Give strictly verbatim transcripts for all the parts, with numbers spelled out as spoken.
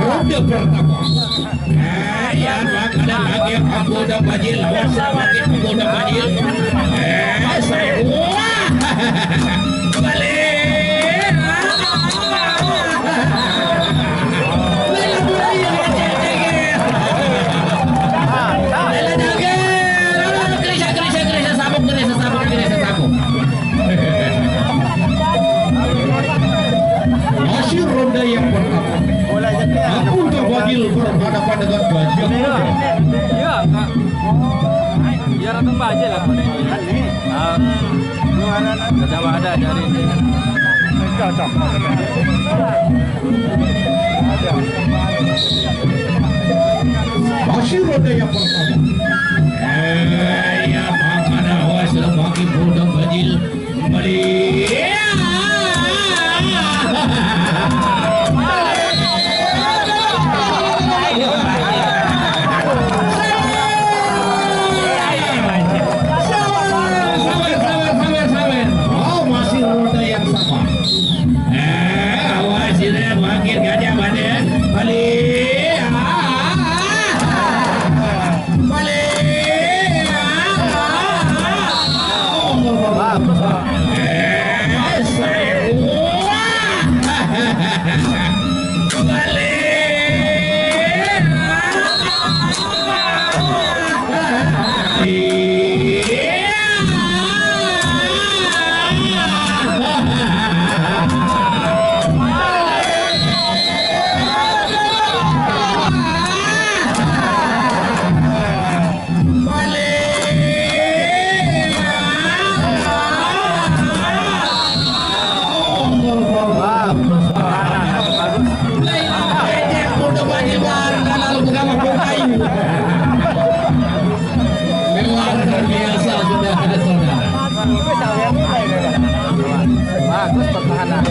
Ronde pertama. Eh, ya, makanan lagi, aku udah bajil, awas ya, lagi, aku udah bajil. Eh, saya, wah, balik. Gelisah, gelisah, gelisah, sabuk, gelisah, sabuk, gelisah, sabuk. Masih ronde yang pertama. Aku udah bajil berhadapan dengan Gajah Mada. Iya, Kak. Iya, datang aja lah. Ah, Gajah Mada dari ini. Masih ronde yang pertama. Eh, ya, makana awas, lembaki budak bajil. Kembali. Sabar, sabar, sabar, sabar. Oh, masih ronde yang sama. Eh, awas ini, makin gajah mana? Balik. Balik. Eh, saya. Balik. Luar biasa, saudara-saudara. Bagus pertahanan.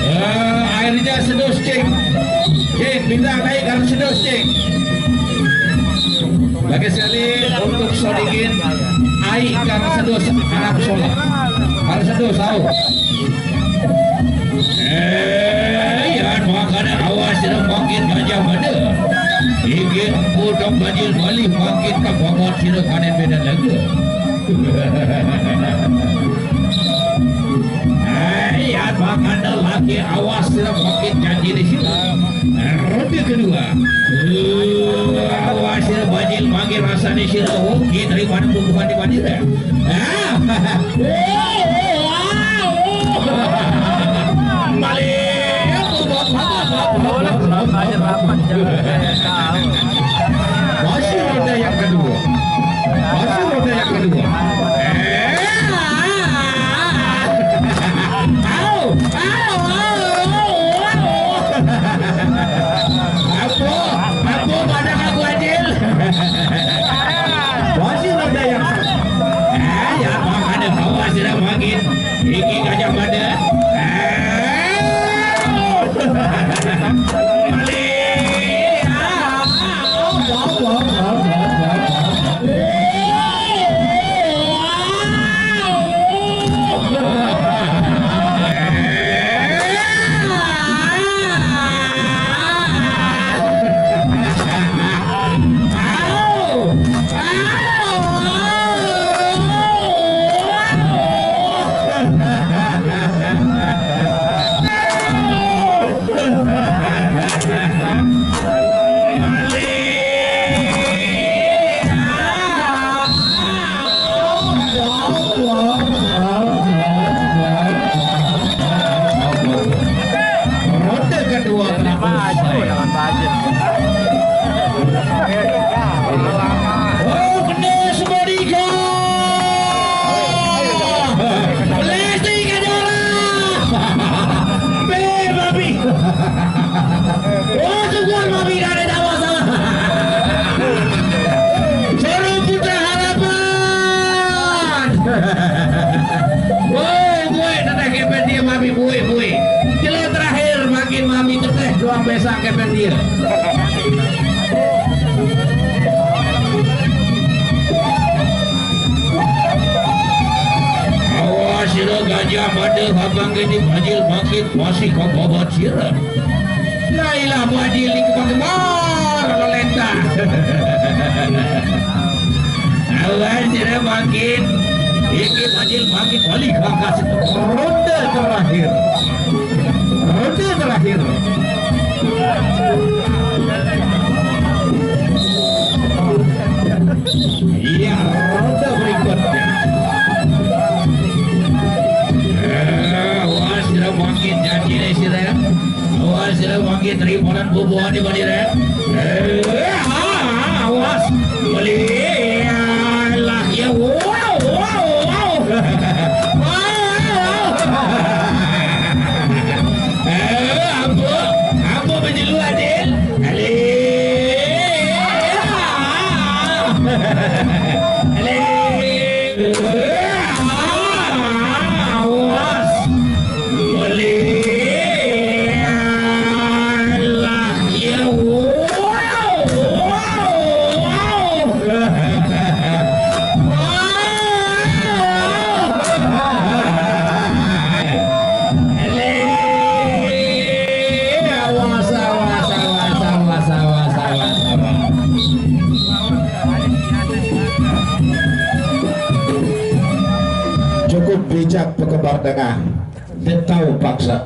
Eh, airnya sedus, cik. Cik, minta naik kalau sedus, cik. Lagi sekali untuk Sodikin, ai karena sedus anak soleh. Karena sedus, tahu. Eh, ya, makanya awas, sira makin gajah pada. Iki potong bajil bali makin kabangot, sira kanen beda lagi. Eh, ya, makanya lagi awas, sira makin janji di sini. Ronde kedua. Eh, awas, sira bajil makin rasanya, sira oke, dari mana tumbuhan di mana, ya? Ah. Balik. Masih ronde yang kedua. Masih ronde yang kedua. Au, au, au, au, au. Apo, apo pada aku adil. Masih ronde yang satu. Eh, ya, makanya bawa sira makin. Iki gajah pada. Eh. Balik. Ah, ah, ah, ah, ah, ah, ah. Awas sira Gajah Mada, habang geni bajil bangkit, masih kau babat sira. Lailah bajil iki bagaimana lolenta. Awas sira bangkit. Iki bajil bangkit, balik bakas. Ronde terakhir. Ronde terakhir. Iya, ronde berikutnya. Eh, awas sira bangkit, janji nih sira. Awas sira bangkit, ribuan bubuhan di balik, eh. Eh, ah, ah, awas. Balik. Alah, ya, wow, wow, wow. Wow, wow. Eh, apa? Apa menjelua, Dil? Alih. Alih. Awas. Alih. Alah, ya, wow, wow, wow. Cukup bijak pekembar tengah. Dia tahu paksa.